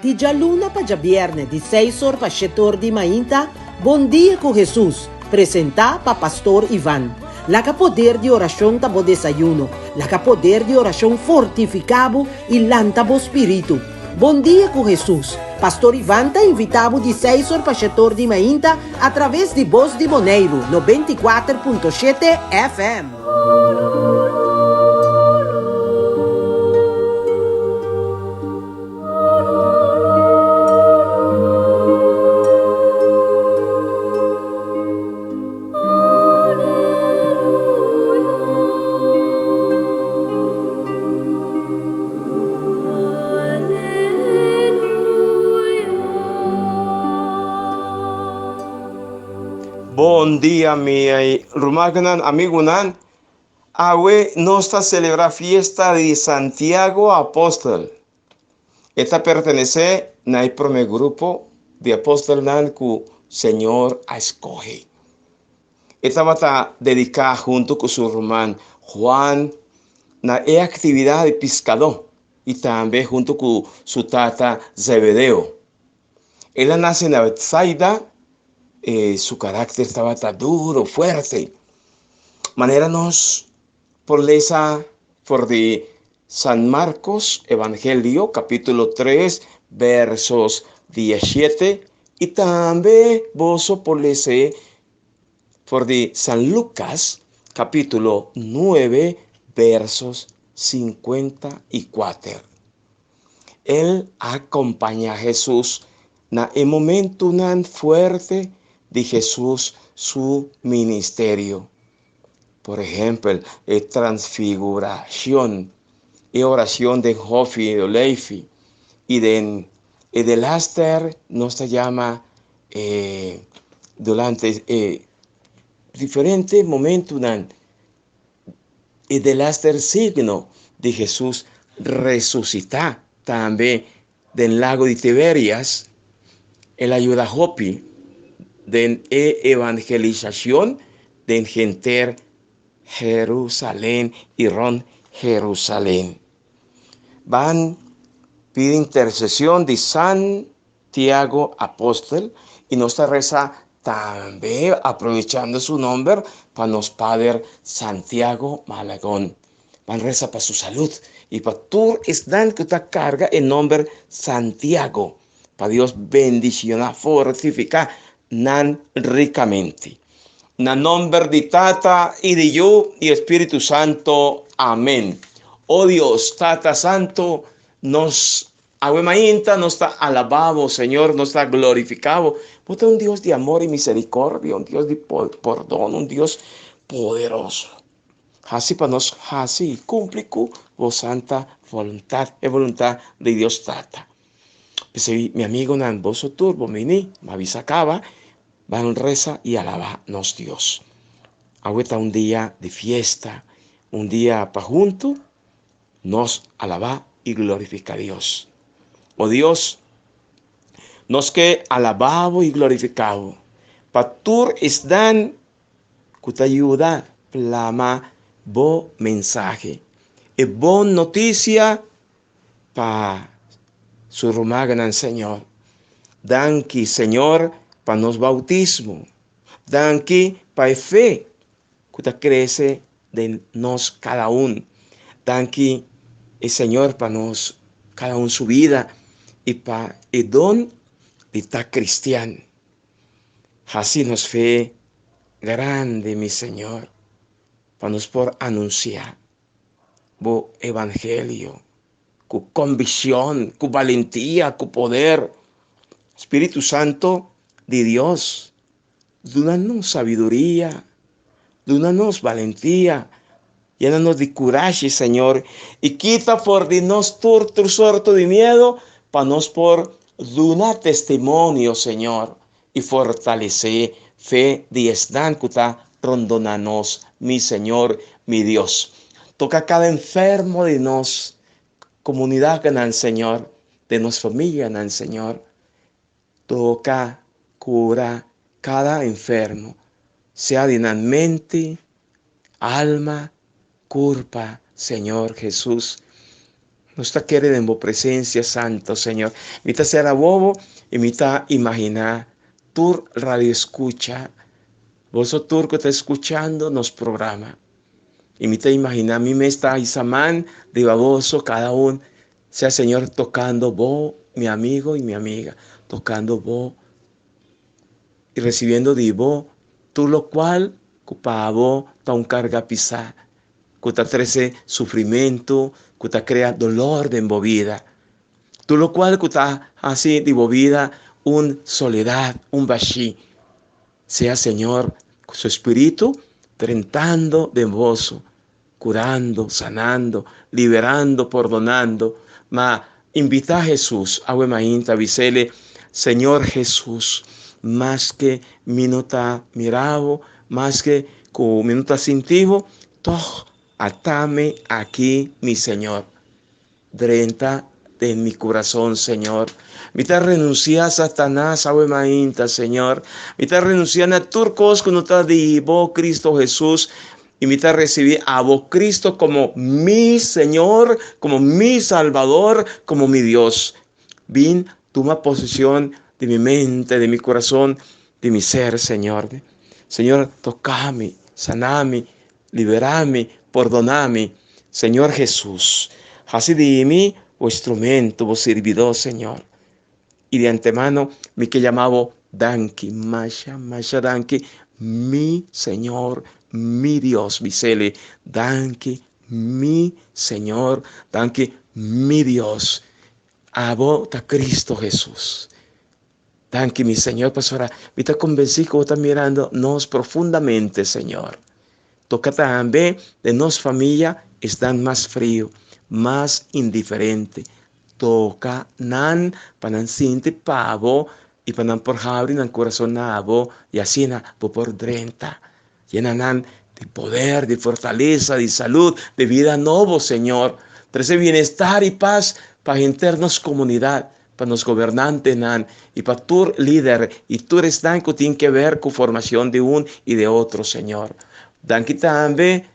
Di djaluna pa djabièrnè di seis or pa shete or di mainta, Bon Dia ku Hesus, presentá pa Pastor Ivan. Laga poder di orashon ta bo desayuno. Laga poder di orashon fortifiká bo i lanta bo spiritu. Bon Dia ku Hesus, Pastor Ivan ta invitá bo di seis or pa shete or di mainta atraves di Bos di Boneiru 94.7 FM. Bon dia mi rumannan, amigunan. Awe nos ta selebrá fiesta di Santiago Apòstel. E ta pertenesé na e promé grupo di apòstelnan ku Señor a skohe. E tabata dediká huntu ku su ruman Juan na e aktividat di piskadó i tambe huntu ku su tata Zebedeo. El a nase na Betsaida, e su karakter tabata duro, fuerte. Manera nos por lesa for di San Marcos Evangelio capítulo 3 versos 17 y tambe boso por lese for di San Lucas capítulo 9 versos 54. El a acompaña Jesús na e momentonan fuerte di Jesús su ministerio. Por ehempel, e transfiguracion, e oracion den Hofi di Oleifi y den e delaster nos ta yama e durante e diferente momentonan e delaster signo di Jesús resucita tambe den lago di Tiberias. El a yuda hopi den e evangelisacion den henter Jerusalén y rond Jerusalén. Ban pidi intercesion di Santiago Apostel y nos ta reza tambe aprovechando su nomber pa nos pader Santiago Malagón. Ban reza pa su salud y pa tur esnan cu ta carga e nomber Santiago, pa Dios bendiciona, fortifica nan ricamente. Na nomber di Tata y di Yu y Espíritu Santo. Amén. Oh Dios, Tata Santo, nos awe mainta nos ta alababo, Señor, nos ta glorificabo. Bo ta un Dios di amor y misericordia, un Dios di pordon, un Dios poderoso. Hasi pa nos hasi y cumpli cu bo santa voluntad, e voluntad di Dios Tata. P'esei, mi amigonan, boso tur bo mini, m'avisa caba, ban reza y alaba nos Dios. Awe ta un dia di fiesta, un dia pa huntu nos alaba y glorifica Dios. O Dios, nos ke alaba bo y glorifica bo pa tur esnan ku ta yuda plama bo mensahe, e bon notisia pa su rumannan, Señor. Danki, Señor, pa nos bautismo. Danki pa e fe ku ta krese den nos kada un. Danki, e Señor, pa nos kada un su bida i pa e don di ta kristian. Hasi nos fe grandi, mi Señor, pa nos por anunsiá bo evangelio ku konvikshon, ku balentia, ku poder. Spiritu Santo di Dios, duna nos sabiduria, duna nos balentia, yena nos di kurashi, Señor, i kita for di nos tur tur sorto di miedu pa nos por duna testimonio, Señor, i fortalesé fe di esnan ku ta rondona nos, mi Señor, mi Dios. Toka kada enfermo di nos komunidatnan, Señor, di nos famianan, Señor. Toka, kura kada enfermo, sea di nan mente, alma, kurpa, Señor Jesus. Nos ta kere den bo presencia santo, Señor. Mi ta cera wowo y mi ta imagina tur radioescucha, boso tur cu ta escuchando nos programa. Y mi ta imagina mi mes ta hisa man riba boso cada un, sea Señor tocando bo, mi amigo y mi amiga, tocando bo y recibiendo di bo tur locual cu pa bo ta un carga pisa. Ku ta trese sufrimentu, ku ta krea dolor den bo bida. Tur lokual ku ta hasi di bo bida un soledat, un bashí. Sea Señor ku su Spiritu drentando den boso, kurando, sanando, liberando, pordonando. Ma invitá Hesus awe mainta, bis'Ele, Señor Hesus, maske mi no ta mira bo, maske ku mi no ta sinti bo, Tòg atami aki, mi Señor. Drenta den mi kurason, Señor. Mi ta renunsiá Satanas awe mainta, Señor. Mi ta renunsiá na tur kos ku no ta di bo, Kristu Hesus, i mi ta risibí abo, Kristu, komo mi Señor, komo mi Salbador, komo mi Dios. Bin tuma poseshon di mi mente, di mi kurason, di mi ser, Señor. Señor, toca mi, sana mi, libera mi, pordona mi. Señor Jesús, hasi di mi bo instrumento, bo sirbidó, Señor. I di antemano mi ke yama bo danki, masha, masha danki, mi Señor, mi Dios. Bisele, danki, mi Señor, danki, mi Dios. Abo ta Cristo Jesús. Danki mi Señor pasobra mi ta konbensí ku bo ta mirando nos profundamente Señor. Toka tambe den nos famia esnan mas frio, mas indiferente. Toka nan pa nan sinti pa bo i pa nan por habri nan kurason na bo i asina bo por drenta. Yena nan di poder, di fortalesa, di salud, di vida nobo, Señor. Trese bienestar i pas pa henter nos komunidat, pa nos gobernantenan i pa tur lider i tur esnan ku tin ke ber ku formacion di un i di otro, Señor. Danki tambe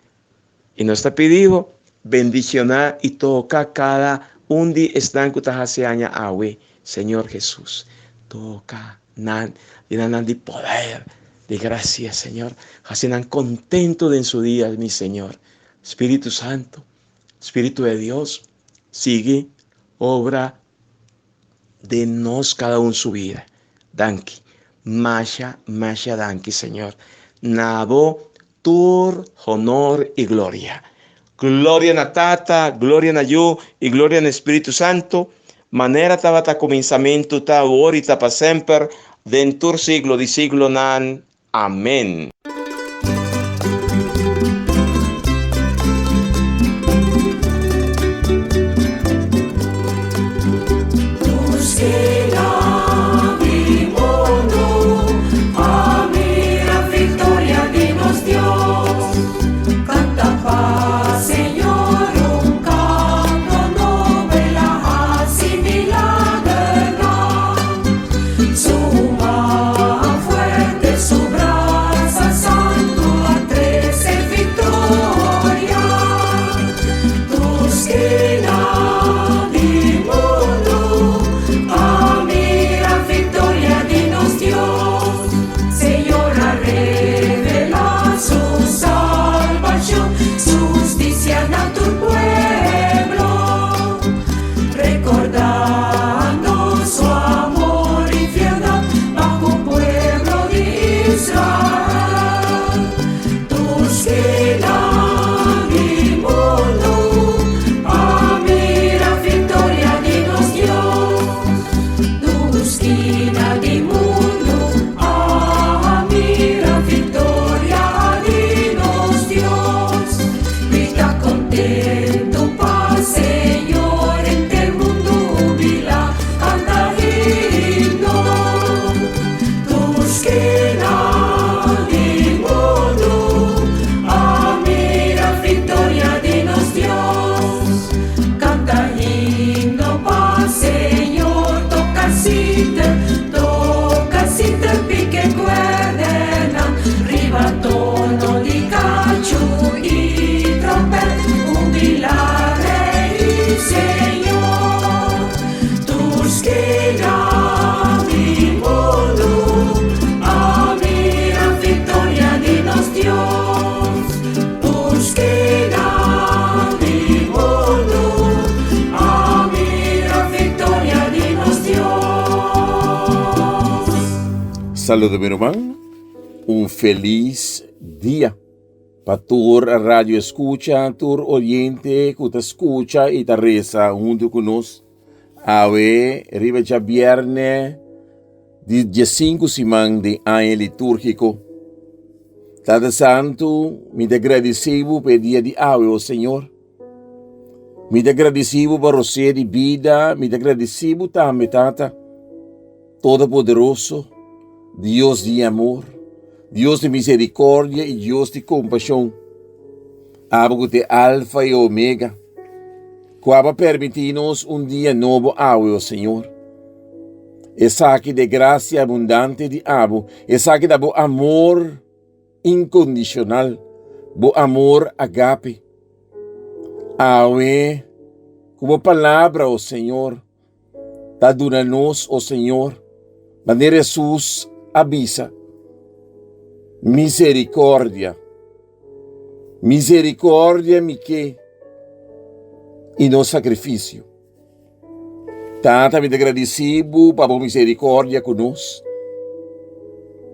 i nos ta pidi Bo bendiciona i toka kada un di esnan ku ta hasi aña awe, Señor Jesus. Toka nan, yena nan di poder, di gracia, Señor. Hasi nan contento den su dia, mi Señor. Spiritu Santo, Spiritu de Dios, sigui obra den nos cada un su vida. Danki. Masha, masha danki, Señor. Na bo tur honor y gloria. Gloria na Tata, gloria na Yu y gloria na Spiritu Santo, manera tabata kuminsamentu ta awor i ta pa semper, den tur siglo di siglonan. Amén. Saludo mi ruman, un feliz dia pa tur radio escucha, tur oyente ku ta escucha y ta reza hunto ku nos. Awe riba djabierne di diesinku siman den aña litúrgiko. Tata Santu, mi ta gradisí bo pa e dia di awe, o Señor. Mi ta gradisí bo pa rosé di bida, mi ta gradisí bo tambe, Tata Todopoderoso, Dios di amor, Dios di misericordia i Dios di kompashon. Abo ku ta e Alfa i Omega. Ku abo a permití nos un dia nobo awe, o Señor. Esaki ta e grasia abundante di abo, esaki ta bo amor inkondishonal, bo amor agape. Awe, ku bo palabra, o Señor, ta duna nos, o Señor, manera Hesus a bisa, misericordia. Misericordia mi ke i no sacrificio. Tata, mi ta gradisí bo pa bo misericordia ku nos.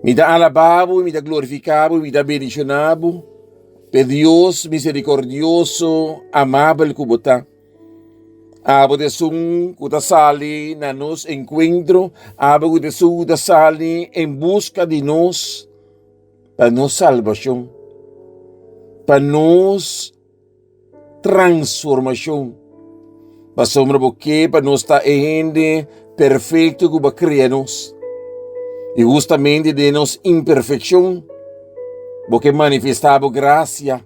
Mi ta alabá bo, mi ta glorifiká bo, mi ta bendishoná bo, pe Dios misericordioso, amabel ku bo ta. Abo ta esun ku ta sali na nos enkuentro, abo ku ta esun ku ta sali en buska di nos pa nos salbashon, pa nos transformashon. Pasobra bo ke pa nos ta e hende perfekto ku bo a krea nos. I hustamente den nos imperfekshon bo ke manifestá bo grasia.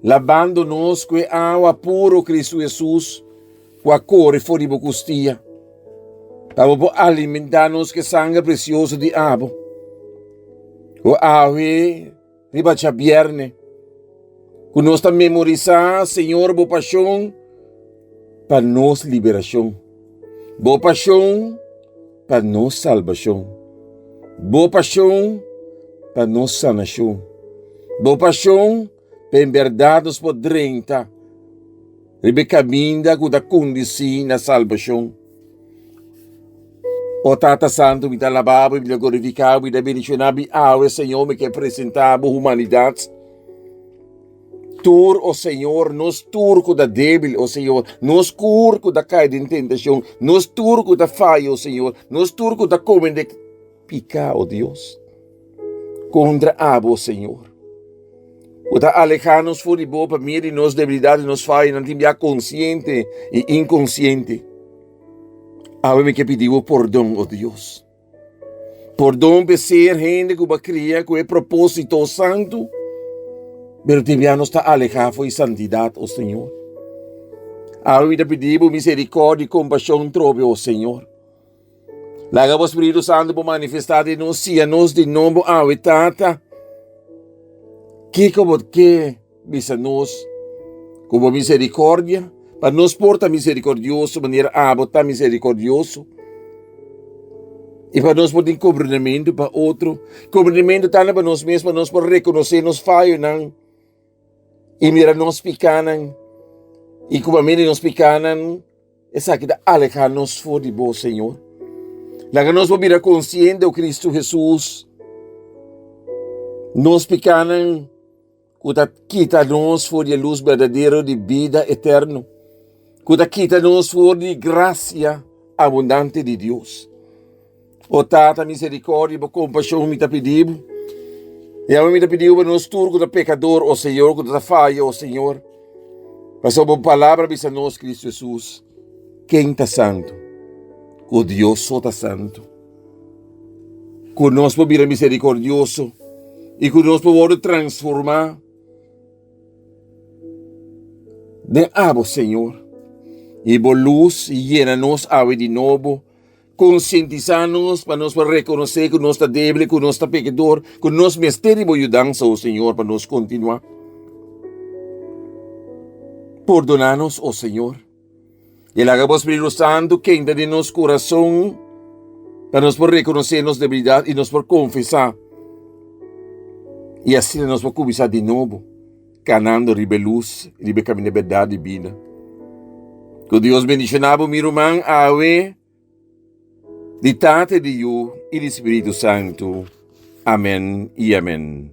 Labando nos ku e awa puro Kristu Hesus ku a kore for di bo kustia, pa bo por alimentá nos ku e sanger presioso di abo. Ku awe riba djabièrnè, ku nos ta memorisá, Señor, bo pashon pa nos liberashon, bo pashon pa nos salbashon, bo pashon pa nos sanashon, bo pashon pa en bèrdat nos por drenta riba e kaminda ku ta kondusí na salbashon. O Tata Santu, mi ta alabá bo, mi ta glorifiká bo, mi ta bendishoná bo, i awe, Señor, mi ke presentá bo humanidat. Tur, o Señor, nos tur ku ta débil, o Señor, nos kur ku ta kai den tentashon, nos tur ku ta faya, o Señor, nos tur ku ta komete piká, o Dios, kontra abo, o Señor. Ku ta alehá nos for di bo pa medio di nos debilidat i nos fayonan tin bia konsiente i inkonsiente. Awe mi ke pidi bo pordon, o Dios. Pordon pe ser hende ku bo a kria ku e propósito santu, pero tin bia nos ta alehá for e santidat, o Señor. Awe mi ta pidi bo miserikòrdia i kompashon trobe, o Señor. Laga bo Spiritu Santu por manifestá den nos, siña nos di nobo awe, Tata. Kiko bo ke Bisa nos ku bo miserikordia, pa nos por ta miserikordioso manera abo ta miserikordioso. I pa nos por tin komprendementu pa otro. Komprendementu tantu pa nos mes, pa nos por rekonosé nos fayonan i mira nos pikánan. I ku pa medio di nos pikánan, esaki ta alehá nos for di bo, Señor. Laga nos por bira konsiente, o Kristu Hesus, nos pikánan. Ku ta kita nos for di e lus berdadero di bida eterno, ku ta kita nos for di grasia abundante di Dios. O Tata, misericordia i bo kompashon mi ta pidi bo. I awe mi ta pidi bo pa nos tur ku ta pekador, o Señor, ku ta faya, o Señor. Pasobra bo palabra bisa nos, Kristu Hesus, ken ta santu? Ku Dios so ta santu. Ku nos por bira miserikordioso i ku nos por wòrdu transformá den abo, Señor. I bo lus yena nos awe di nobo, konsientisá nos pa nos por rekonosé ku nos ta débil, ku nos ta pekador, ku nos mester di bo yudansa, o Señor, pa nos kontinuá. Pordoná nos, o Señor. I laga bo Spiritu Santu kenta den nos kurason pa nos por rekonosé nos debilidat i nos por konfesá. I asina nos por kuminsá di nobo, kanando riba e lus, riba e kaminda di bèrdat di bida. Ku Dios bendishoná bo, mi ruman, awe. Di Tata, di Yu i di Spiritu Santu. Amen i amen.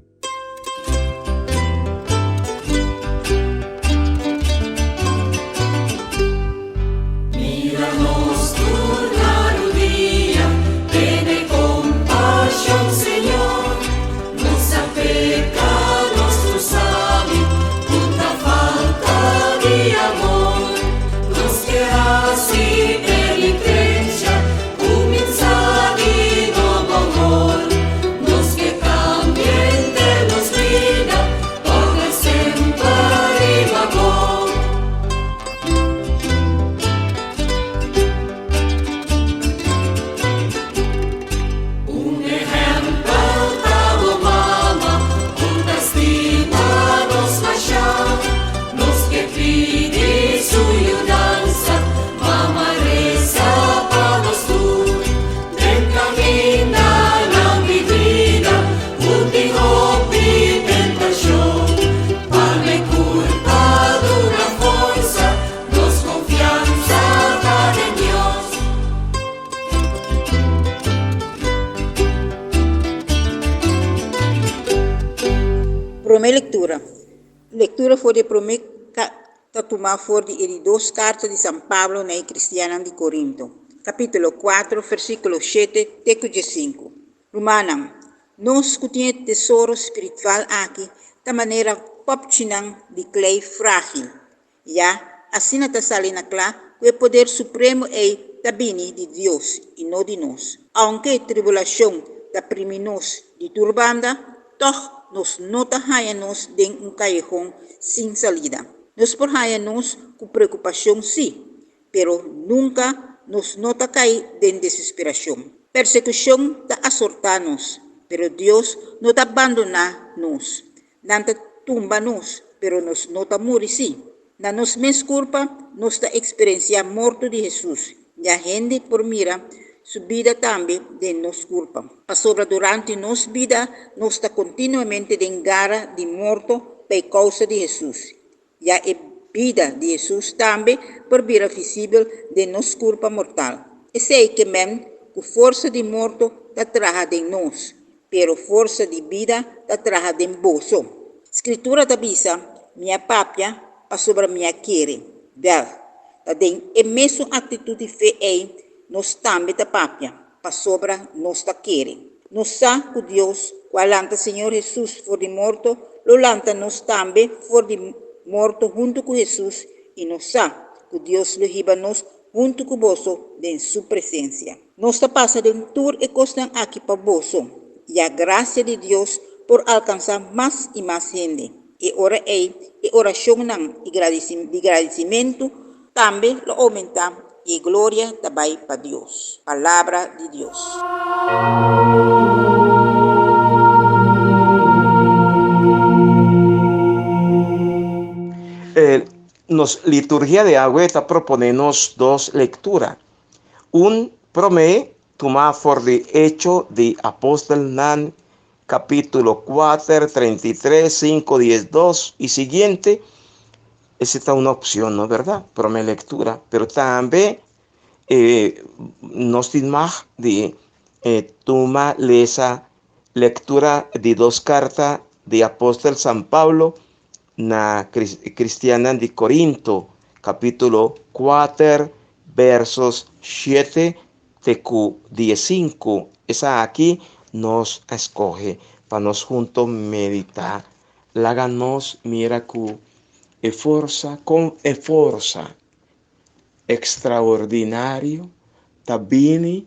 Mira nos tur na rudia, tene kompashon, Señor. Nos a peka, nos tur sabi ku ta falta di amor. Nos ke hasi penitencia, kuminsá di nobo awor. Nos ke kambia henter nos bida, pone semper riba bo. Un ehèmpel ta bo mama ku ta stima nos mashá. Nos ke pidi su yudansa, mama resa pa nos tur. Den kamindanan di bida ku tin hopi tentashon, palma e kurpa duna forsa, nos konfiansa ta den Dios. Promé lektura. Lektura for di e promé ta tumá for di e di dos karta di San Pablo na e kristiannan di Korinto, kapítulo kuater, versíkulo shete te ku diesinku. Rumannan, nos ku tin e tesoro spiritual aki ta manera pòpchinan di klei frágil, Ya, asina ta sali na kla ku e poder supremo ei ta bini di Dios i no di nos. Ounke tribulashon ta primi nos di tur banda, tòg nos no ta haña nos den un kayehon sin salida. Nos por haña nos ku preokupashon sí, pero nunka nos no ta kai den desesperashon. Persekushon ta asortá nos, pero Dios no ta bandoná nos. Nan ta tumba nos, pero nos no ta muri sí. Na nos mes kurpa nos ta eksperensiá morto di Hesus, ya hende por mira Su bida tambe den nos kurpa. Pasobra durante nos bida nos ta kontinuamente den gara di morto pa e kousa di Hesus, ya e bida di Hesus tambe por bira visibel den nos kurpa mortal. Esei ke men ku forsa di morto ta traha den nos, pero forsa di bida ta traha den boso. Skritura ta bisa, Mi a papia pasobra mi a kere. Bèl, ta den e mesun aktitut di fe ei nos tambe ta papia, pasobra nos ta kere. Nos sa ku Dios, ku a lanta Señor Hesus for di morto, lo lanta nos tambe for di morto huntu ku Hesus, i nos sa ku Dios lo hiba nos huntu ku boso den su presensia. Nos ta pasa den tur e kosnan aki pa boso, ya grasia di Dios por alkansá mas i mas hende. E ora ei e orashonnan di gradisimentu tambe lo oumentá i e gloria ta bai pa Dios. Palabra di Dios. Nos liturgia di awe ta proponé nos dos lektura. Un promé tumá for di Hecho di Apostelnan capítulo 4, 33, 5, 10, 2 y siguiente. Esa ta una opción, ¿no verdad? Promé lectura. Pero tambe eh, nos tin mag di eh, tuma lesa lectura di dos carta di apóstol San Pablo na cristiannan di Corinto, capítulo 4, versos 7 te cu 15. Esaki nos a scoge pa nos hunto medita. Laga nos mira cu e forsa, con e forsa extraordinario ta bini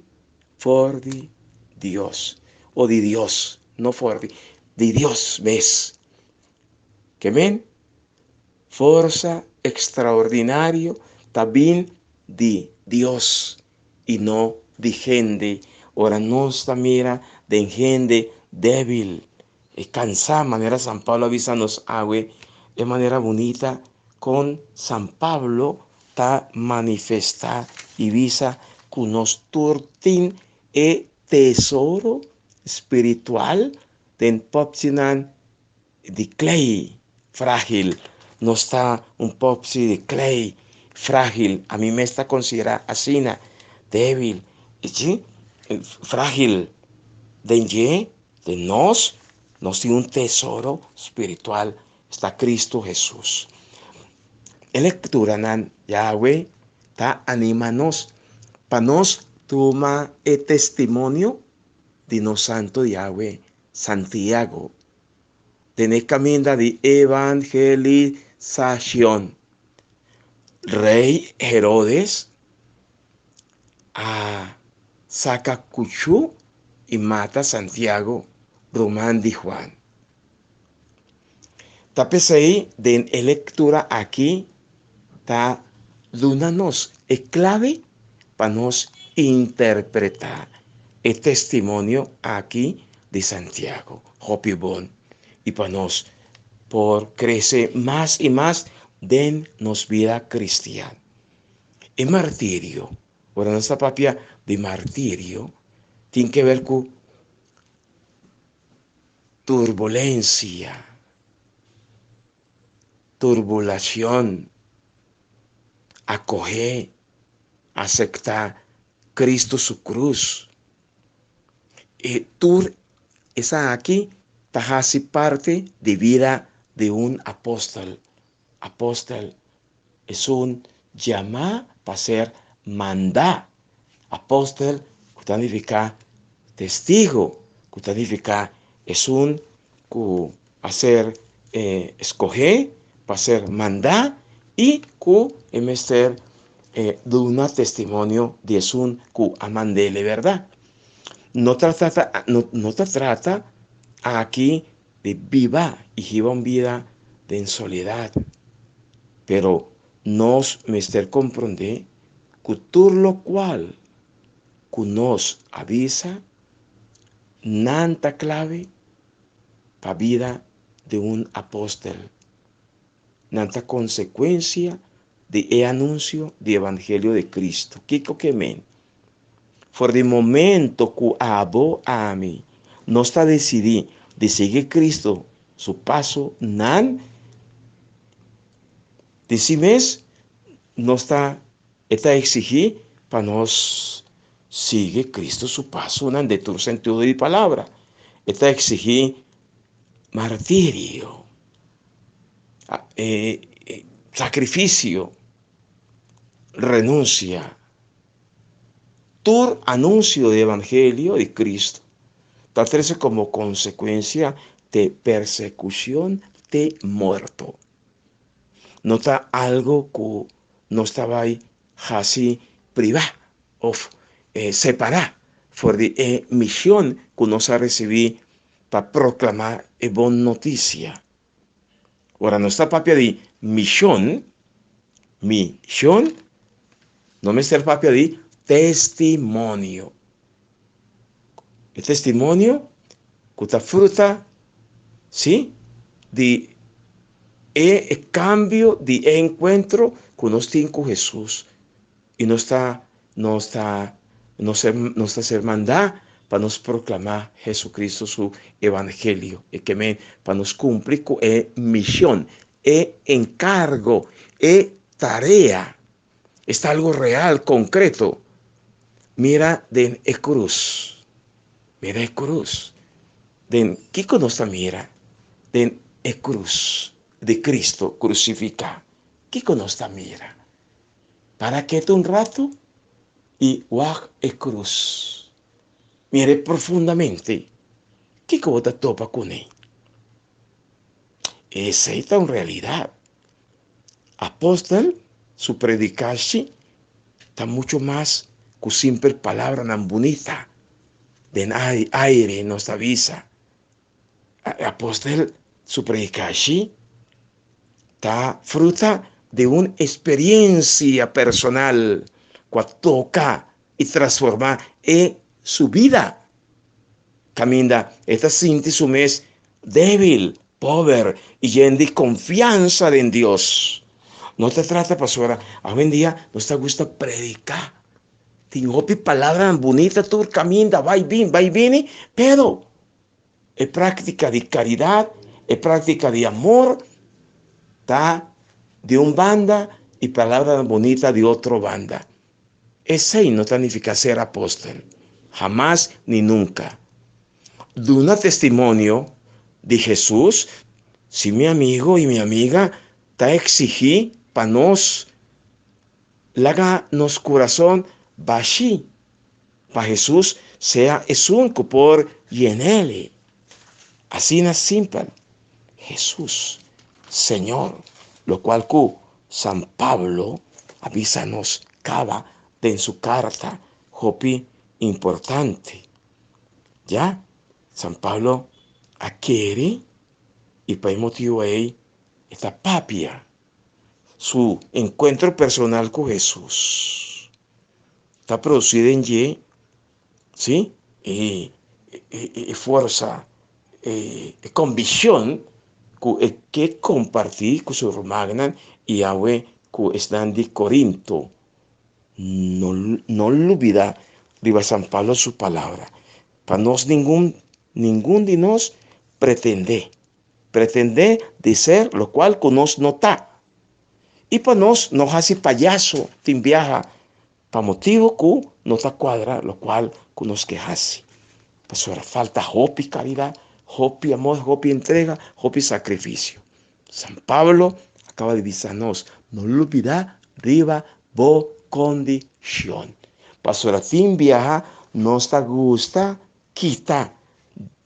for di Dios, o di Dios, no for di, di Dios mes. Ke men, forsa ekstraordinario ta bin di Dios i no di hende. Ora nos ta mira den hende débil i kansá, manera San Pablo a bisa nos awe, e manera bunita kon San Pablo ta manifestá i bisa ku nos tur tin e tesoro spiritual den pòpchinan di klei frágil. Nos ta un pòpchi di klei frágil. Ami mes ta konsiderá asina, débil, sí, frágil. Den dje, den nos, nos tin un tesoro spiritual, esta Cristo Hesus. E lekturanan Yahweh ta anima nos pa nos tuma e testimonio di nos Santo Yahweh Santiago den e kaminda di evangelisashon. Rei Herodes a saka kuchu i mata Santiago, ruman di Juan. Ta p'esei den e lektura aki ta duna nos e klave pa nos interpretá e testimonio aki di Santiago hopi bon i pa nos por krese mas i mas den nos bida kristian. E martirio, ora nos ta papia di martirio, tin ke ber ku turbulensia, turbulashon, akohé, asektá Kristu su krus. E tur esaki ta hasi parti di bida di un apòstel. Apòstel esun yamá pa ser mandá. Apòstel ku ta nifiká testigu, ku ta nifiká esun ku a ser skohé pa ser mandá i ku e mester duna testimonio di esun ku a mand'é. E bèrdat, no ta trata, no ta trata aki di biba i hiba un bida den soledat, pero nos mester komprondé ku tur lokual ku nos a bisa nan ta klave pa bida di un apòstel. Nan ta konsekuensia di e anunsio di evangelio di Kristu. Kiko ke men? For di momento ku abo, ami, nos ta desidí di sigui Kristu su pasonan, di si mes nos ta E ta eksigí pa nos sigui Kristu su pasonan den tur sentido di palabra. E ta eksigí martirio, sakrifisio, renunsia. Tur anunsio di evangelio di Kristu ta trese komo konsekuensia te persekushon te morto. No ta algo ku nos ta bai hasi privá òf separá for di e mishon ku nos a risibí pa proklamá e bon notisia. Ora nos ta papia di mishon, mishon, no mester papia di testimonio. E testimonio ku ta fruta, sí, di e kambio di e enkuentro ku nos tin ku Hesus i nos ta nos ta nos nos ta ser mandá pa nos proklamá Hesukristu su evangelio, e ke men pa nos kumpli ku e mishon, e enkargo, e tarea. Esta algo real, konkreto. Mira den e krus. Mira e krus. Den kiko nos ta mira? Den e krus di Kristu krusifiká. Kiko nos ta mira? Para ketu un ratu i wak e krus. Mir'é profundamente. Kiko bo ta topa kuné? Esei ta un realidat. Apòstel su predikashi ta muchu mas ku simpel palabranan bunita den aire nos ta bisa. Apòstel su predikashi ta fruta di un esperiensia personal ku a toka i transformá e su bida. Kaminda e ta sinti su mes débil, pober i yen di konfiansa den Dios. No ta trata pasobra awendia nos ta gusta prediká. Tin hopi palabranan bunita tur kaminda, bai bin, bai bini, pero e práktika di karidat, e práktika di amor ta di un banda i palabranan bunita di otro banda. Esei no ta nifiká ser apòstel, hamas ni nunka. Duna testimonio di Hesus, si mi amigo i mi amiga ta eksigí pa nos laga nos kurason bashí pa Hesus sea esun ku por yen'el. Asina simpel, Hesus, Señor, lokual ku San Pablo a bisa nos kaba den su karta hopi importante. Ya, San Pablo a kere i pa e motibu ei e ta papia su enkuentro personal ku Hesus ta produsí den dje, sí, e e forsa, e konvikshon ku e ke kompartí ku su rumannan i awe ku esnan di Korinto. No no lubida riba San Pablo su palabra, pa nos ningun ningun di nos pretende, pretende di ser locual cu nos no ta. Y pa nos no haci payaso tin biaha pa motibo cu no ta cuadra locual cu nos ke haci. Pasobra falta hopi caridad, hopi amor, hopi entrega, hopi sacrificio. San Pablo a kaba di bisa nos, No lubidá riba bo kondishon. Pasobra tin biaha nos ta gusta kita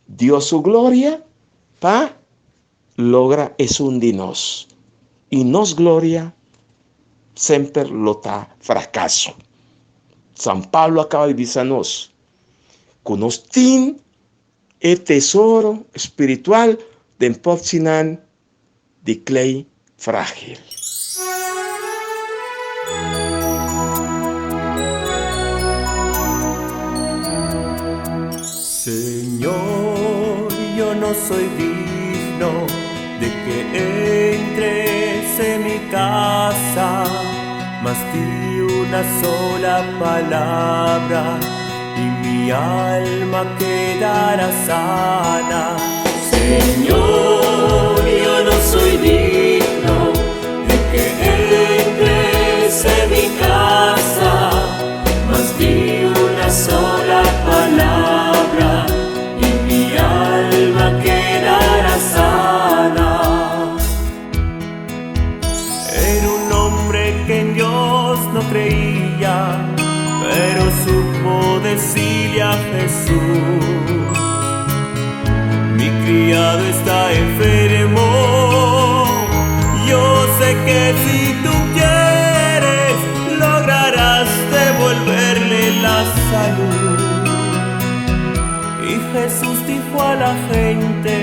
Dios su gloria pa logra esun di nos. I nos gloria semper lo ta frakaso. San Pablo a kaba di bisa nos ku nos tin E tesoro spiritual den potzinan di klei frágil. Señor, yo no soy digno de que entres en mi casa, mas di una sola palabra y mi alma quedará sana. Señor, yo no soy digno de que entres en mi casa, mas di una sola palabra y mi alma quedará sana. Era un hombre que en Dios no creía, pero supo decirle a Jesús, mi criado está enfermo, yo sé que si tú quieres, lograrás devolverle la salud. Y Jesús dijo a la gente,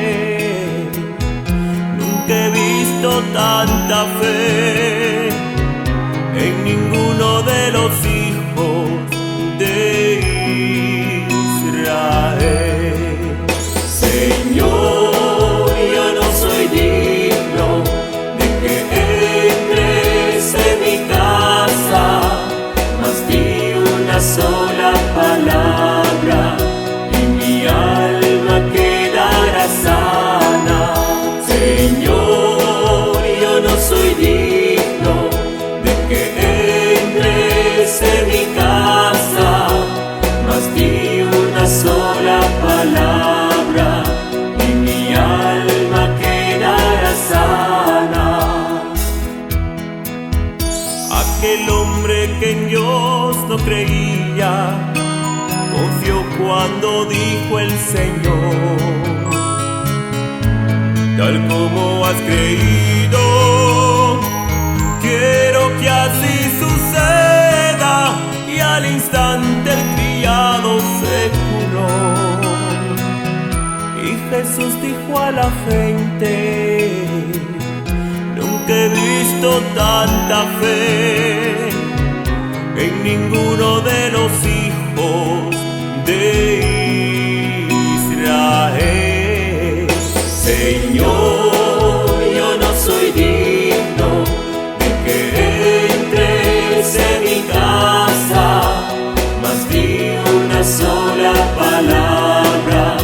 nunca he visto tanta fe en ninguno de los hijos de Israel. Señor, yo no soy digno de que entres en mi casa, mas di una sola palabra y mi alma quedará sana. Señor, yo no soy digno de que entres en mi casa, mas di una sola palabra y mi alma quedará sana. Aquel hombre que en Dios no creía, confió cuando dijo el Señor, tal como has creído, quiero que así suceda. Y al instante el criado se curó. Y Jesús dijo a la gente, nunca he visto tanta fe en ninguno de los hijos de Israel. Señor, yo no soy digno de que sola palabra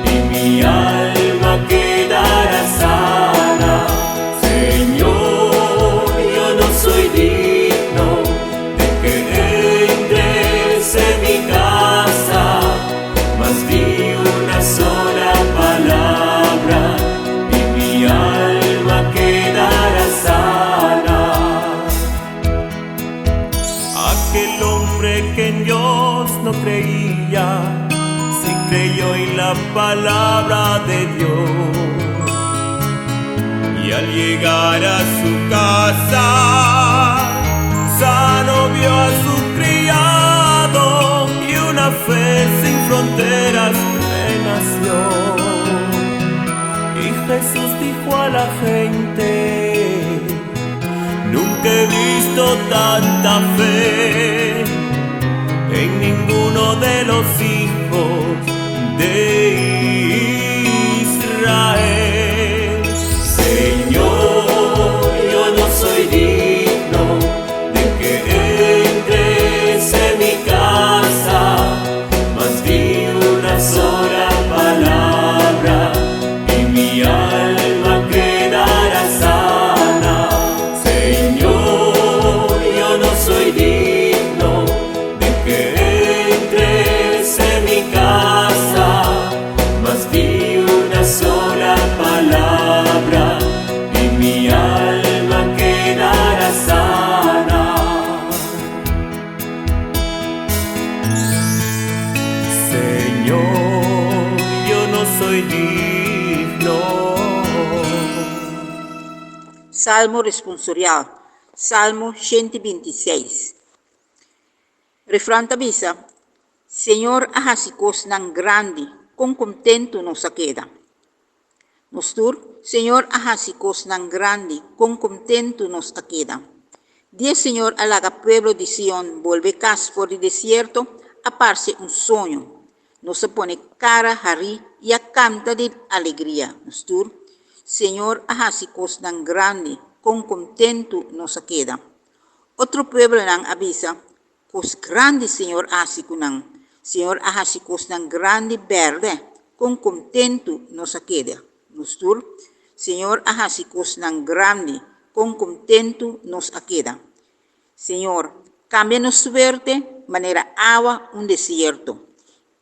y mi alma quedará sana. Señor, yo no soy digno de que entres en mi casa, mas di una sola palabra y mi alma quedará sana. Aquel hombre que en Dios no creía, sí creyó en la palabra de Dios. Y al llegar a su casa, sano vio a su criado y una fe sin fronteras renació. Y Jesús dijo a la gente, nunca he visto tanta fe en ninguno de los hijos de Israel. Señor, yo no soy digno de que entres en mi casa, mas di una sola palabra y mi alma quedará sana. Señor, yo no soy digno de que entres en mi casa, mas di una sola palabra y mi alma quedará sana. Señor, yo no soy digno. Salmo responsorial, Salmo 126. Refran ta bisa, Señor a hasi kosnan grandi, kon kontentu nos a keda. Nos tur, Señor a hasi kosnan grandi, kon kontentu nos a keda. Dia Señor a laga pueblo di Sion bolbe kas for di desierto, a parse un soño. Nos a pone kara harí i a kanta di alegria. Nos tur, Señor a hasi kosnan grandi, kon kontentu nos a keda. Otro pueblonan a bisa, Kos grandi Señor a hasi ku nan. Señor a hasi kosnan grandi bèrdè, kon kontentu nos a keda. Nos tur, Señor a hasi kosnan grandi, kon kontentu nos a keda. Señor, kambia nos suerte manera awa un desierto.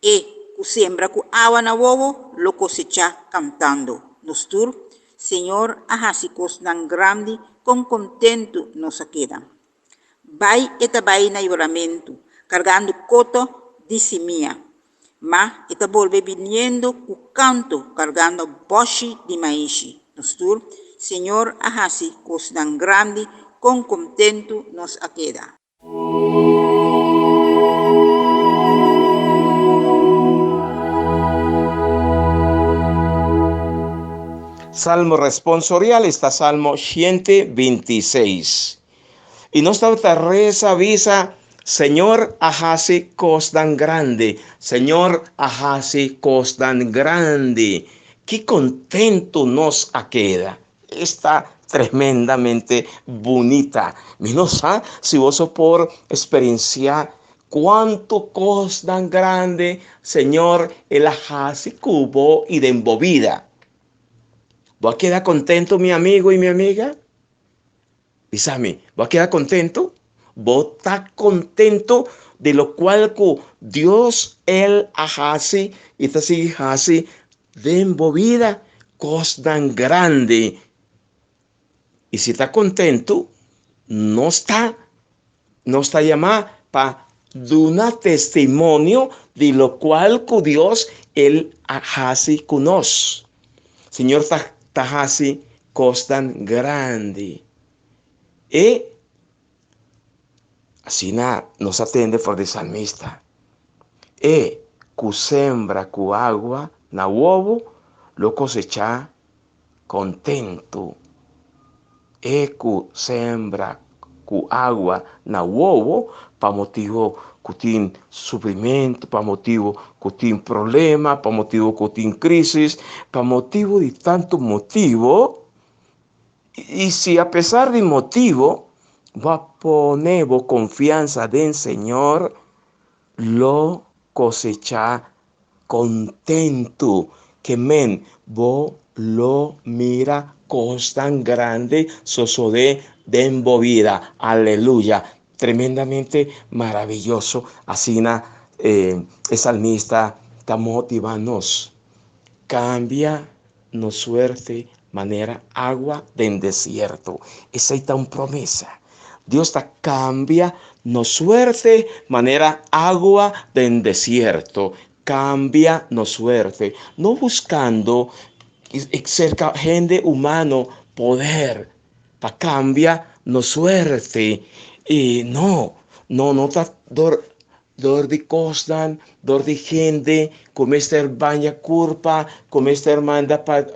E ku sembra ku awa na wowo lo kosechá kantando. Nos tur, Señor a hasi kosnan grandi, kon kontentu nos a keda. Bai e ta bai na yoramentu, kargando koto di simia, ma e ta bolbe biniendo ku kanto, kargando bòshi di maishi. Nos tur, Señor a hasi kosnan grandi, kon kontentu nos a keda. Salmo responsorial esta Salmo 126. I nos tabata resa bisa, Señor a hasi kosnan grandi, Señor a hasi kosnan grandi. Ki kontentu nos a keda! Esta tremendamente bunita. Mi no sa si boso por experiencia cuanto cosnan grande Señor el a haci cu bo y den bo vida. Bo a keda contento mi amigo y mi amiga? Bisa mi, bo a keda contento? Bo ta contento di locual cu Dios el a haci y ta sigui haci den bo bida? Cosnan grandi. Y si ta contento, nos ta, nos ta yama pa duna testimonio di locual cu Dios el a haci cu nos. Señor ta, ta haci cosnan grandi. E asina nos a tende for di salmista. E cu sembra cu agua na wowo lo cosecha contento. E cu sembra cu agua na wowo pa motibo cu tin sufrimento, pa motibo cu tin problema, pa motibo cu tin crisis, pa motibo di tanto motibo. Y si a pesar di motibo bo a pone bo confianza den Señor, lo. kosechá kontentu. Ke men, bo lo mira kosnan grandi sosodé den bo bida. Aleluya! Tremendamente maraviyoso. Asina e salmista ta motivá nos. Kambia nos suerte manera agua den desierto. Esei ta un promesa. Dios ta kambia nos suerte manera agua den desierto. Kambia nos suerte. No buskando serka hende humano poder pa kambia nos suerte. I no, no, no ta dor Dor di kosnan, dor di hende ku mester baña kurpa, ku mester manda pa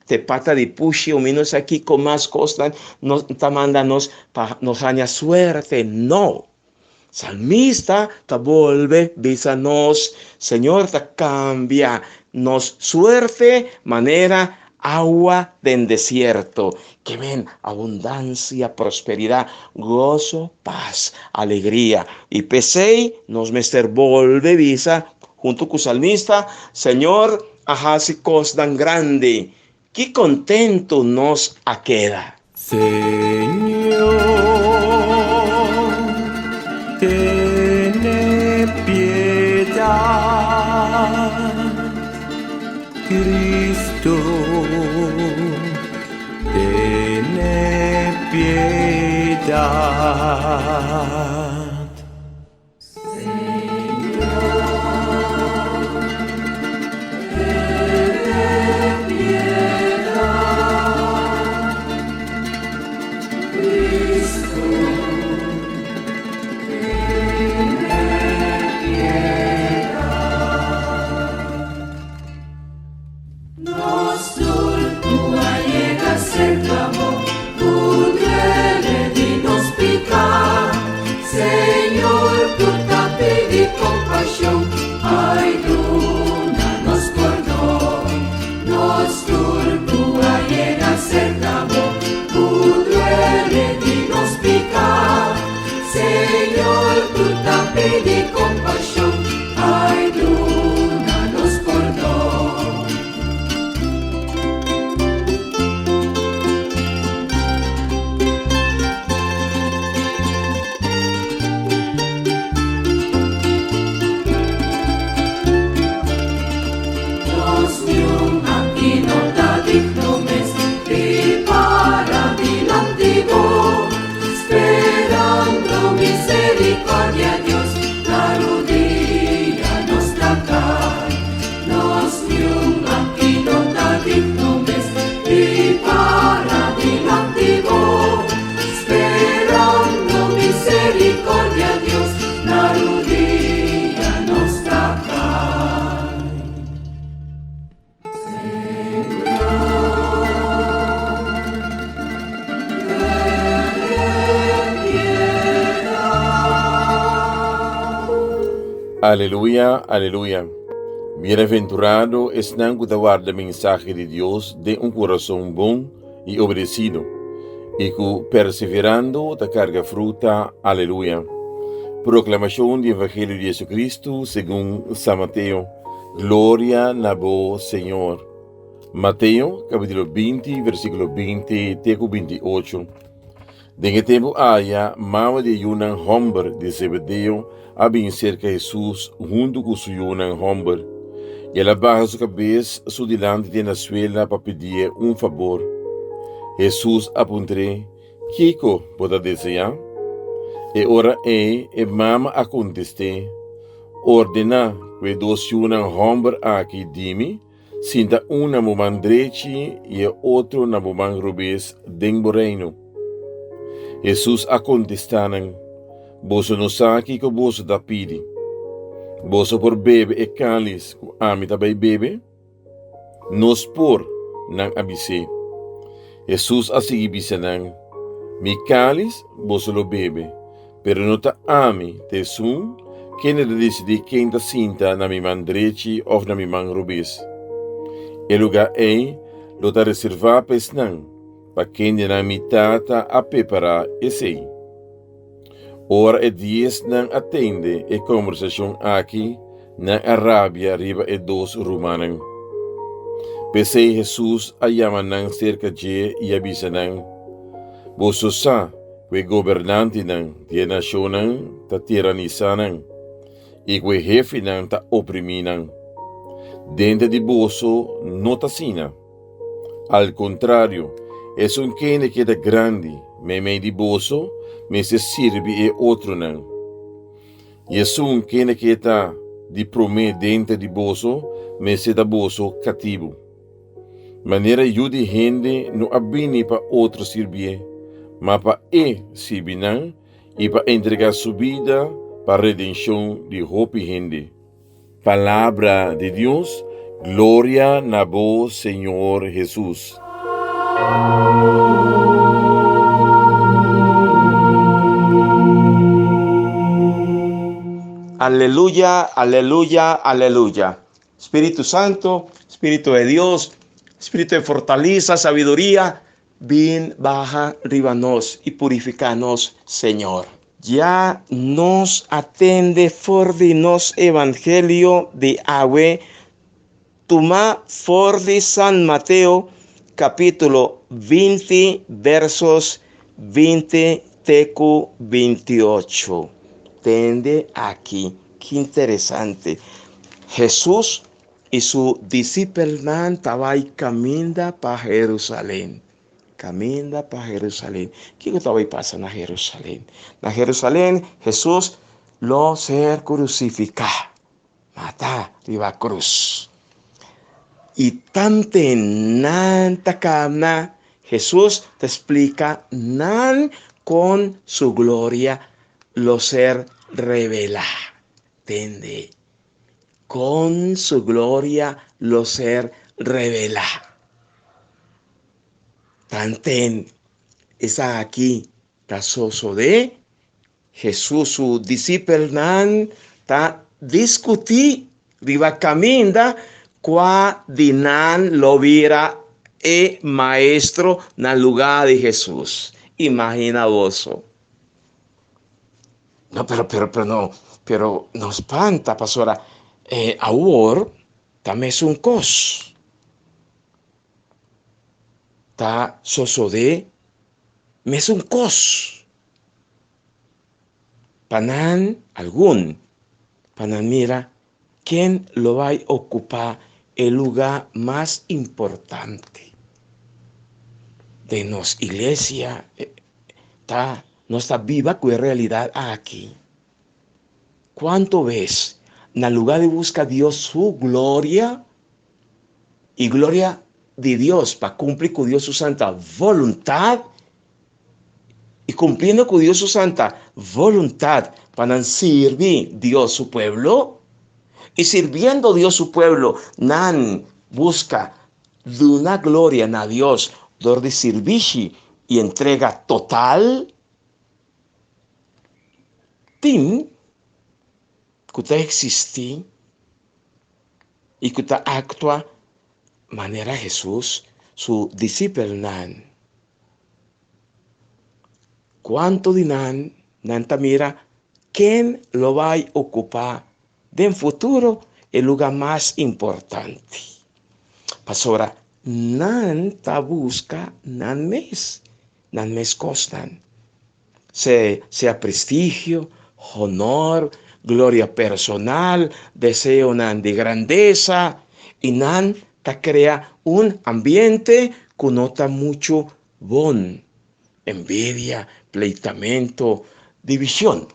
te pata di pushi o mi no sa kiko mas kosnan nos ta manda nos pa nos haña suerte. No! Salmista ta bolbe bisa nos, Señor ta kambia nos suerte manera Awa den desierto, ke men abundansia, prosperidat, goso, pas, alegria. I p'esei nos mester bolbe bisa huntu ku salmista, Señor a hasi kosnan grandi, ki kontentu nos a keda! Señor, tene piedad. Cristo, tene piedad. Aleluya, aleluya. Bienaventurado esnan ku ta warda mensahe di Dios den un kurason bon i obedesido, i ku perseverando ta karga fruta. Aleluya. Proklamashon di Evangelio di Jesucristo segun San Mateo. Gloria na bo, Señor. Mateo, capítulo 20, versículo 20 te ku 28. Den e tempu aya, mama di e yunan hòmber di Zebedeo a bin serka Hesus huntu ku su yunan hòmber. I el a baha su kabes su dilanti te na suela pa pidié un fabor. Hesus a puntr'é, Kiko bo ta deseá? E ora ei e mama a kontest'é, Ordená ku e dos yunan hòmber aki di mi Sinta un na bo man drechi i e otro na bo man robes den bo reino. Hesus a kontestá nan, Boso no sa kiko boso ta pidi. Boso por bebe e kális ku ami ta bai bebe? Nos por, nan a bis'é. Hesus a sigui bisa nan, Mi kális boso lo bebe, Pero no ta ami ta esun kende ta disidí ken ta sinta na mi man drechi òf na mi man robes. E lugá ei lo ta reservá pa esnan pa kendenan mi Tata a prepará esei. Ora e diesnan a tende e kòmbersashon aki, Nan a rabia riba e dos rumannan. P'esei Hesus a yama nan serka dje i a bisa nan, Boso sa ku e gobernantenan di e nashonnan ta tiranisá nan i ku e hefenan ta oprimí nan. Denter di boso no ta asina. Al kontrario, esun kende keda grandi meimei di boso mester sirbi e otronan. I esun kende ke ta di promé denter di boso mester ta boso katibu. Manera Yu di hende no a bini pa otro sirbié, ma pa E sirbi nan i pa entregá su bida pa redenshon di hopi hende. Palabra di Dios, Gloria na bo, Señor Hesus. Aleluya, aleluya, aleluya. Spiritu Santo, Spiritu de Dios, Spiritu de fortaleza, sabiduría, bin baha riba nos y purifica nos, Señor. Ya nos a tende for di nos Evangelio di awe, tuma for di San Mateo capítulo 20 versos 20 te cu 28. Tende aki, ki interesante. Jesús i su disipelnan ta bai kaminda pa Herusalen. Kaminda pa Herusalen. Kiko ta bai pasa na Herusalen? Na Herusalen Hesus lo ser krusifiká, matá riba krus. I tanten nan ta kamna, Hesus ta splika nan kon su gloria lo ser revelá. Tende. Kon su gloria lo ser revelá. Tanten esaki ta sosodé, Hesus su disipelnan ta diskutí riba kaminda kua di nan lo bira e maestro na lugá di Hesus. Imagina boso! No, pero, pero, pero no, pero no spanta, pasobra eh, awor ta mesun kos. Ta sosodé mesun kos. Pa nan, algun, pa nan mira ken lo bai okupá e lugá mas importante den nos iglesia. Ta nos ta biba ku e realidat aki. Kuantu bes na lugá di buska Dios su gloria i gloria di Dios pa kumpli ku Dios su santa boluntat i kumpliendo ku Dios su santa boluntat pa nan sirbi Dios su pueblo i sirbiendo Dios su pueblo nan buska Duna gloria na Dios dor di sirbishi i entrega total. Tin ku ta eksistí i ku ta aktua manera Hesus su disipelnan. Kuantu di nan nan ta mira ken lo bai okupá Den futuro e luga mas importante, pasobra nan ta buska nan mes, nan mes kosnan, sea prestigio, honor, gloria personal, deseonan di grandesa, i nan ta krea un ambiente ku no ta muchu bon, envidia, pleitamento, divishon.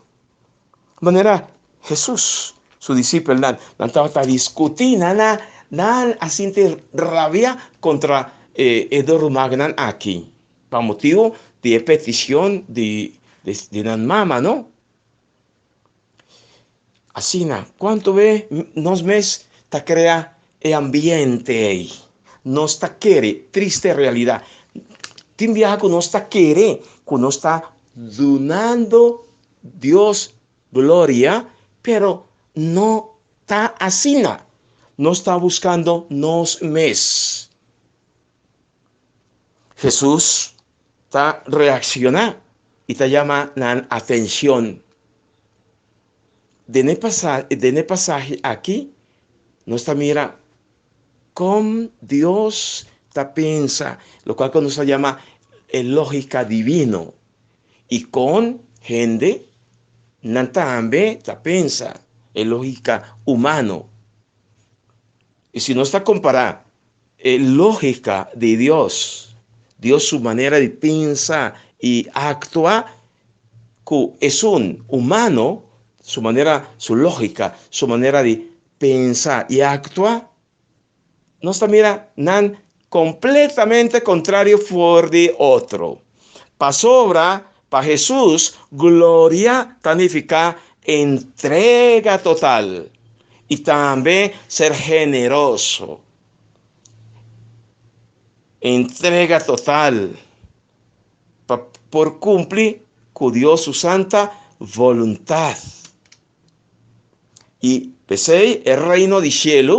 Manera Hesus su disipelnan, nan tabata diskutí, nan a nan a sinti rabia kontra e e dos rumannan aki pa motibu di e petishon di di nan mama, no? Asina, kuantu be nos mes ta krea e ambiente ei, nos ta kere, triste realidat, tin biaha ku nos ta kere ku nos ta dunando Dios gloria, pero no ta asina. Nos ta buscando nos mes. Jesús ta reacciona y ta llama nan atencion. Den e pasa den e pasahe aki nos ta mira kon Dios ta pensa, lokual ku nos ta yama e lógika divino, i kon hende nan tambe ta pensa e lógika humano. I si nos ta kompará e lógika di Dios, Dios su manera di pensa i aktua, ku esun humano, su manera, su lógika, su manera di pensa i aktua, nos ta mira nan kompletamente kontrario for di otro. Pasobra pa Hesus gloria ta nifiká entrega total i tambe ser generoso. Entrega total pa por kumpli ku Dios su santa boluntat. I p'esei e Reino di shelu,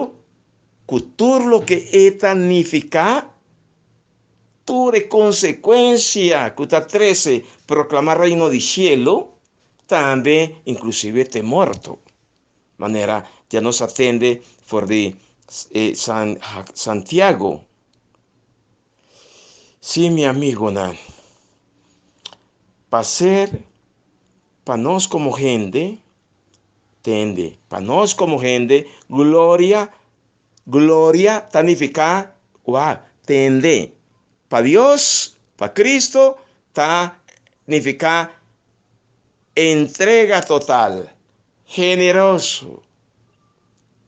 ku tur loke e ta nifiká, tur e konsekuensia ku ta trese proklamá Reino di shelu, tambe inklusive te morto. Manera ya nos a tende for di San Santiago. Sí, mi amigonan, pa ser pa nos komo hende, tende, pa nos komo hende, gloria, gloria ta nifiká, wak, tende. Pa Dios, pa Cristo, ta nifiká entrega total, generoso,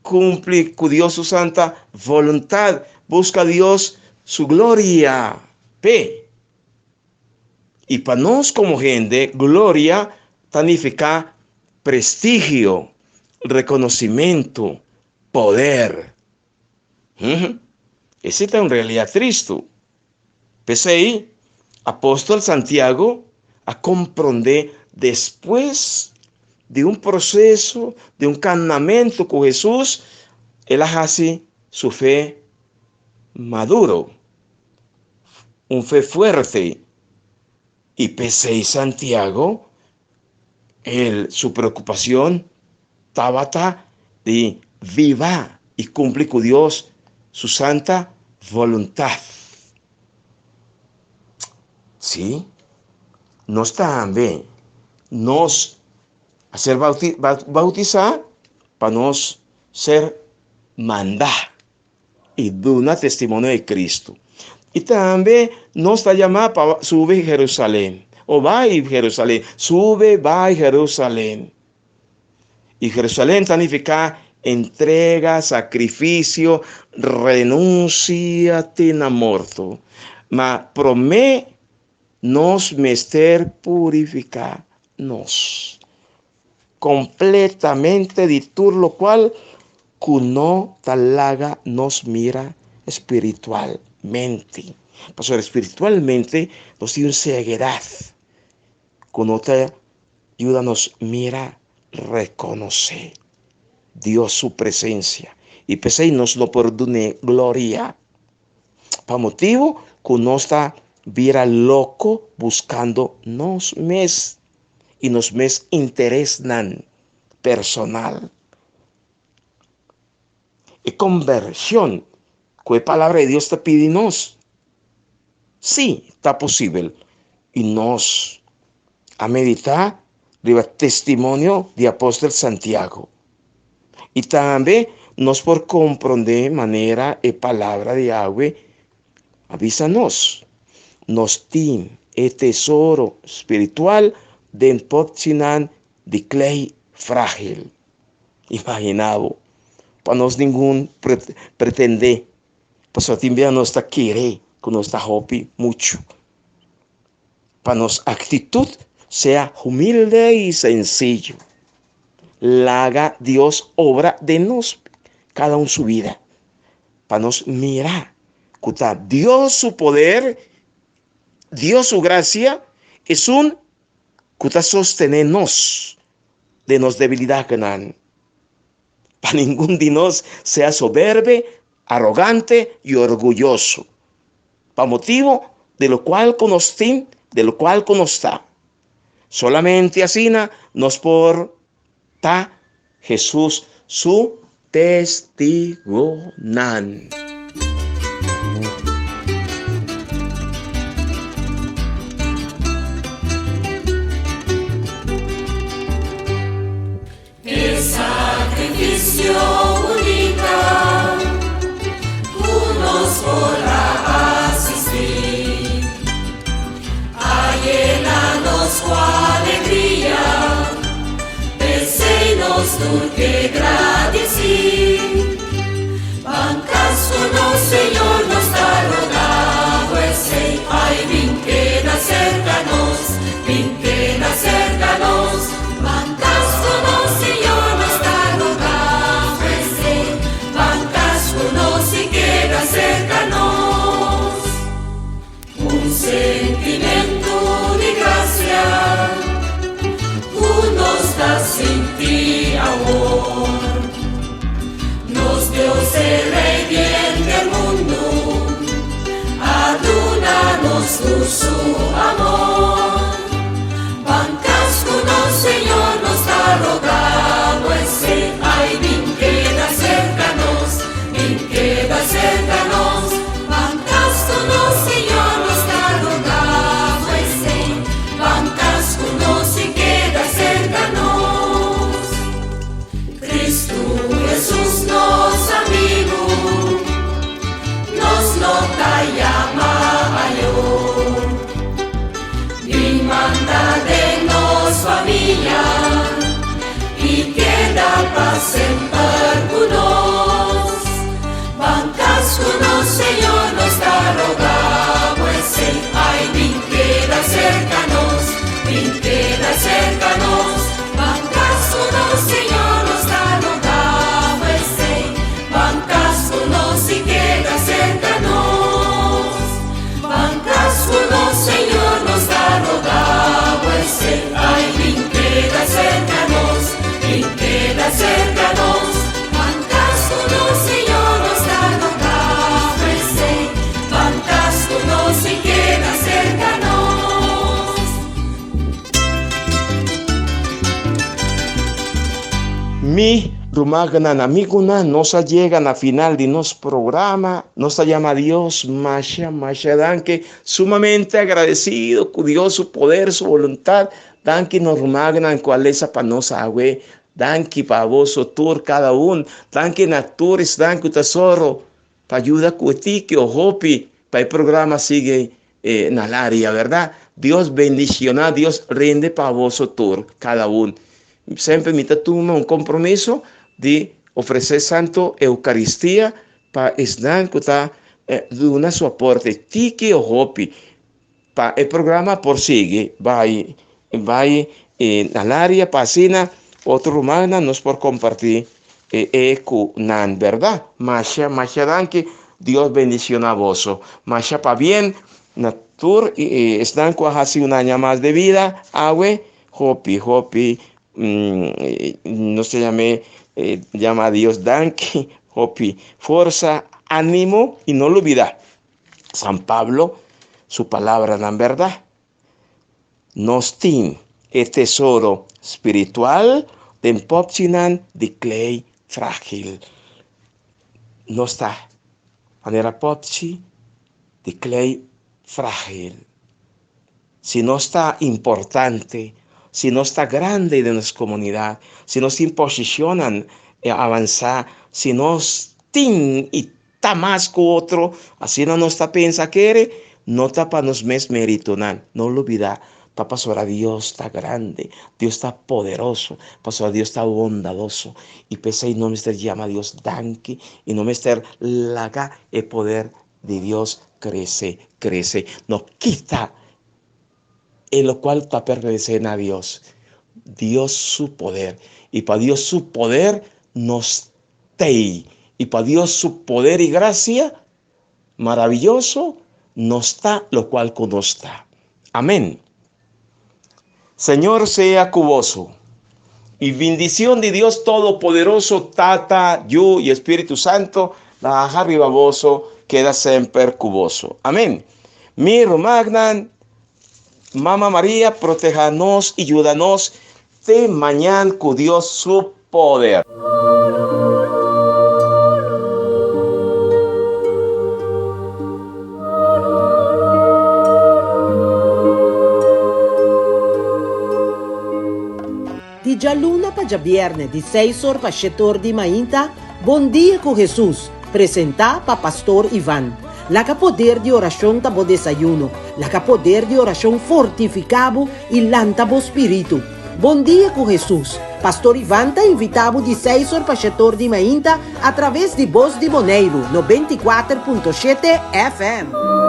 Cumpli cu Dios su santa voluntad, busca Dios su gloria p'e. Y pa nos como hende, gloria ta nifica prestigio, reconocimento, poder. Hm, esey ta un realidad tristu. P'esei, apòstel Santiago a komprondé despues di un proseso, di un kanamentu ku Hesus, el a hasi su fe maduro, un fe fuerte. I p'esei Santiago, el su preokupashon tabata di biba i kumpli ku Dios su santa boluntat. Sí, nos tambe nos a ser bautisá pa nos ser mandá i duna testimonio di Cristo. I tambe nos ta yamá pa subi Jerusalén, o bai Jerusalén, sube bai Jerusalén. I Jerusalén ta nifiká entrega, sakrifisio, renunsia te na morto. Ma promé nos mester purifiká nos kompletamente di tur lokual ku no ta laga nos mira spiritualmente. Pasobra spiritualmente nos tin un seguedat ku no ta yuda nos mira, rekonosé Dios su presensia. I p'esei nos no por dun'é gloria. Pa motibu ku nos ta bira loko buskando nos mes i nos mes interesnan personal. E kombershon ku e Palabra di Dios ta pidi nos, sí, ta posibel i nos a meditá riba testimonio di apòstel Santiago. I tambe nos por komprondé manera e Palabra di Yahweh a bisa nos. Nos tin e tesoro spiritual den pòpchinan di klei frágil. Imaginá bo, pa nos ningun pretendé, pasobra tin bia nos ta kere ku nos ta hopi muchu. Pa nos aktitut sea humilde i sensiyo. Laga Dios obra den nos kada un su bida, pa nos mira ku ta Dios su poder, Dios su grasia esun ku ta sostené nos den nos debilidatnan. Pa ningun di nos sea soberbe, arogante i orguyoso, pa motibu di lokual ku nos tin, di lokual ku nos ta. Solamente asina nos por ta. Hesus su testigonan. E sacrificio bunita cu nos por a asisti a yena nos cu alegria, p'esey nos tur ke gradici. Ban cas cu nos Señor nos ta roga bo esey, ay bin keda cerca nos, bin keda cerca nos. Ban cas cu nos Señor nos ta roga bo esey, ban cas cu nos y keda cerca nos. Un sentimentu di gracia cu nos ta sinti awor. Nos Dios e Rey di henter mundu a duna nos tur su amor. Ban cas cu nos Señor nos ta roga bo esey ay bin keda cerca nos, bin keda cerca nos. Ban cas cu nos Señor nos ta roga bo esey ban cas cu nos y keda cerca nos. Cristo Jesus nos amigo nos lo ta yama ayo. Bin manda den nos famia y keda pa semper cu nos. Ban cas cu nos Señor nos ta roga bo esey ay bin keda cerca nos, bin keda cerca nos. Ban cas cu nos Señor nos ta roga bo esey ban cas cu nos y keda cerca nos. Ban cas cu nos Señor nos ta roga bo esey ay bin keda cerca nos, bin keda cerca nos. Ban cas cu nos Señor nos ta roga bo esey ban cas cu nos y keda cerca nos. Mi rumannan, amigunan, nos a yega na final di nos programa. Nos ta yama Dios masha, masha danki, sumamente agradecido ku Dios su poder, su voluntad. Danki nos rumannan ku a lesa pa nos awe. Danki pa boso tur kada un. Danki na tur esnan ku ta soro pa yuda ku e tiki o hopi pa e programa sigui na laria, berdad? Dios bendiciona, Dios rende pa boso tur, cada un. Semper mi ta tuma un compromiso di ofrece Santo Eucaristia pa esnan cu ta duna su aporte, tiki o hopi, pa e programa por sigui bai, bai na laria pa asina otro rumannan nos por comparti e cu nan, berdad? Masha, masha danki, Dios bendiciona boso. Masha pabien na tur esnan cu a haci un aña mas de vida awe, hopi, hopi, nos ta yam'e, yama Dios danki, hopi forsa, animo y no lubida San Pablo su palabranan, berdad? Nos tin e tesoro spiritual den popchinan di klei frágil. Nos ta manera popchi di klei frágil. Si nos ta importante, si nos ta grandi den nos komunidat, si nos tin posishonnan avansá, si nos tin i ta mas ku otro, asina nos ta pensa kere, no ta pa nos mes meritonan. No lubida, ta pasobra Dios ta grandi, Dios ta poderoso, pasobra Dios ta bondadoso. I p'esei no mester yama Dios danki i no mester laga e poder di Dios krese, krese. No kita e lokual ta pertenesé na Dios, Dios su poder. I pa Dios su poder nos Tei, y pa Dios su poder y gracia maravilloso nos ta locual cu nos ta. Amen. Señor sea cu boso. Y bindicion di Dios Todopoderoso, Tata, Yu y Espíritu Santo, baha riba boso, keda semper cu boso. Amen. Mi rumannan, Mama Maria proteha nos y yuda nos te mañan cu Dios su. poder. Di djaluna pa djabièrnè di seis or pa shete or di mainta, Bon Dia ku Hesus, presentá pa Pastor Ivan. Laga poder di orashon ta bo desayuno, laga poder di orashon fortifiká bo i lanta bo spiritu. Bon Dia ku Hesus, Pastor Ivan ta invitá bo di seis or pa shete or di mainta atraves di Bos di Boneiru, 94.7 FM.